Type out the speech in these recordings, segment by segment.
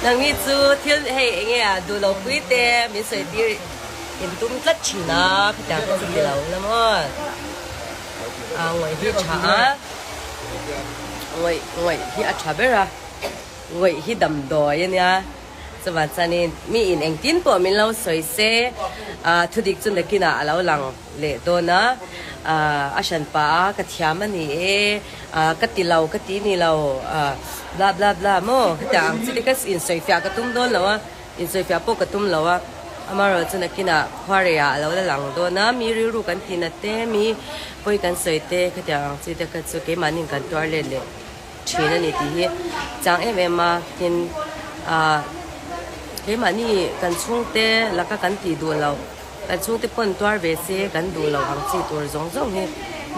Nangni chu thil hei enge a duh lo pui te min sawi tir in tum tlat thin a khatiang kha chu ti lo la maw a ngawih hi tha a ngawih ngawih hi a tha ber a ngawih hi damdawi a nia chuvan chuanin mi in engtin pawh min lo sawi se a thudik chu nakinah a lo lang leh dawn a a hran pah a ka thiam a ni e ka ti lo ka ti ni lo bla bla bla maw hetiang ang chi te kha insawifiah ka tum dawn lo a insawifiah pawh ka tum lo a amaherawhchu chu nakinah khuarei ah a lo la lang dawn a mi rilru kan ti nat te mi pawi kan sawi te khatiang ang chi te kha chu keimahni kan tuar let leh thin a ni tih hi chang em em a tin ah keimahni kan chhungte laka kan tih duh loh. Kan chhungte pawn tuar ve se kan duh lo ang chi tur zawng zawng hi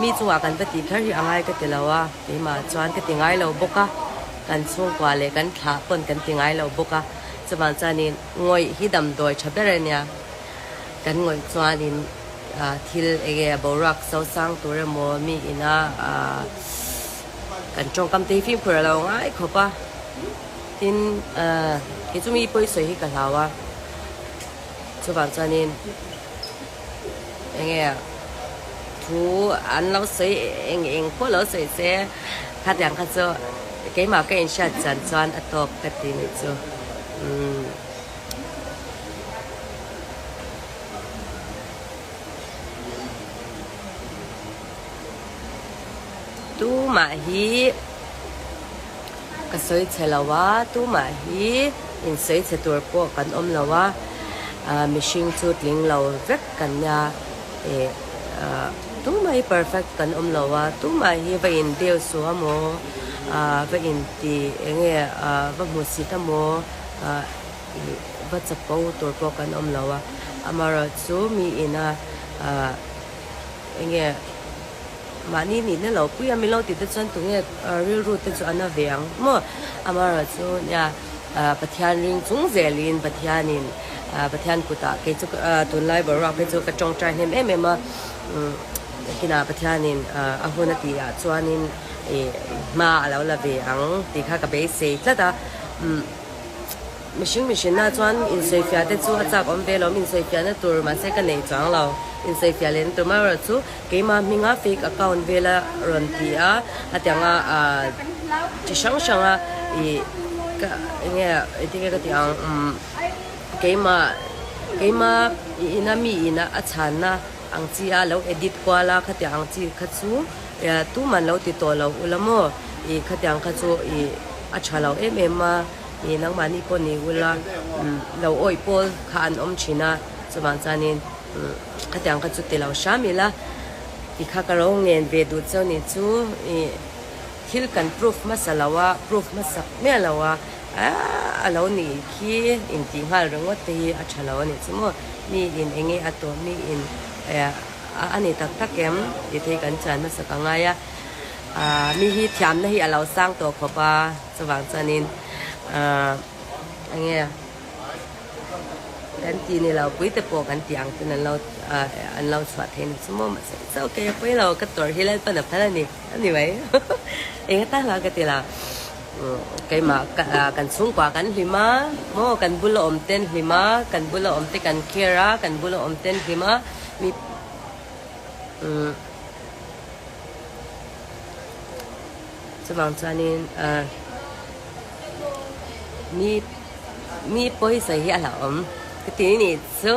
mi chungah kan va tih kher hi a ngai ka ti lo a, keimah chuan ka ti ngai lo bawk a, kan chhungkua leh kan thlah pawn kan ti ngai lo bawk a, chuvang chuanin ngawih hi damdawi tha ber a nia, kan ngawih chuanin thil enge boruak so sang tur emaw mi ina kan tawngkam te hi fimkhur a lo ngai khawp a, tin kei chu mi pawisawi hi ka hlau a. Chuvang chuanin enge thu an lo sawi eng eng pawh lo sawi se khatiang kha chu keimah ka inhriat chian chuan a tawk ka ti nih chu umm. Tumah hi Ka sawi chhe lo a, tumah hi insawi chhe tur pawh kan awm lo a, mihring chu tling lo vek kan nia, eh tumah hi perfect kan awm lo a, tumah hi va in deu suh a maw, va in ti eng nge va hmu sit a maw, va chapo tur pawh kan awm lo a, amaherawhchu mi ina eng nge. Mahni nihna lo pui a, min lo tih te chuan tunge rilru te chu a na ve ang maw? Amaherawhchu nia Pathian ring chung zelin Pathianin Pathian kutah kei chu tunlai boruak phei chu ka tawngtai hnem em em a, kinah Pathianin a hun a tih ah chuanin hma a lo la ve ang tih kha ka beisei tlat a. Mihring mihrinna chuan insawifiah te chu a chak awm ve lo, insawifiahna tur mahse ka nei chuang lo. Insawifiah lehna tur mai erawh chu keimah hminga fake account vela rawn ti a, a tianga chi hrang hranga ih ka enge engtin nge ka tih ang umm keimah keimah ina mi ina a chhanna ang chi a lo edit kual a khatiang ang chi kha chu tuman lo ti tawh lo ula maw ih khatiang kha chu ih a tha lo em em a. Ih nangmahni pawh ni ula lo awih pawl kha an awm thin a, chuvang chuanin khatiang kha chu ti lo hram ila ti kha ka ro ngen ve duh cheu ni chu ih thil kan proof hmasa lo a, proof hmasak miah lo a a lo nih khi intih nghal ringawt te hi a tha lo a nih chu maw, mi in eng nge a tawh mi in a ni tak tak em tih te hi kan chian hmasak a ngai a, mi hi thiamna hi a lo sang tawh khawp a. Chuvang chuanin ahh eng nge kan ti ni lo pui te pawh kan tih ang ten an lo ahh an lo chhuah thei ni chu maw mahse it's okay a pawi lo ka tawrh hi Lalpan a phal a ni a ni mai eng atan lah ka ti la keimah kan chhungkua kan hlim a maw kan bula awm ten hlim a kan bula awm te kan care a kan bula awm ten hlim a mi umm. Chuvang chuanin ahh mi mi pawisa hi a hlauhawm ka ti ni chu.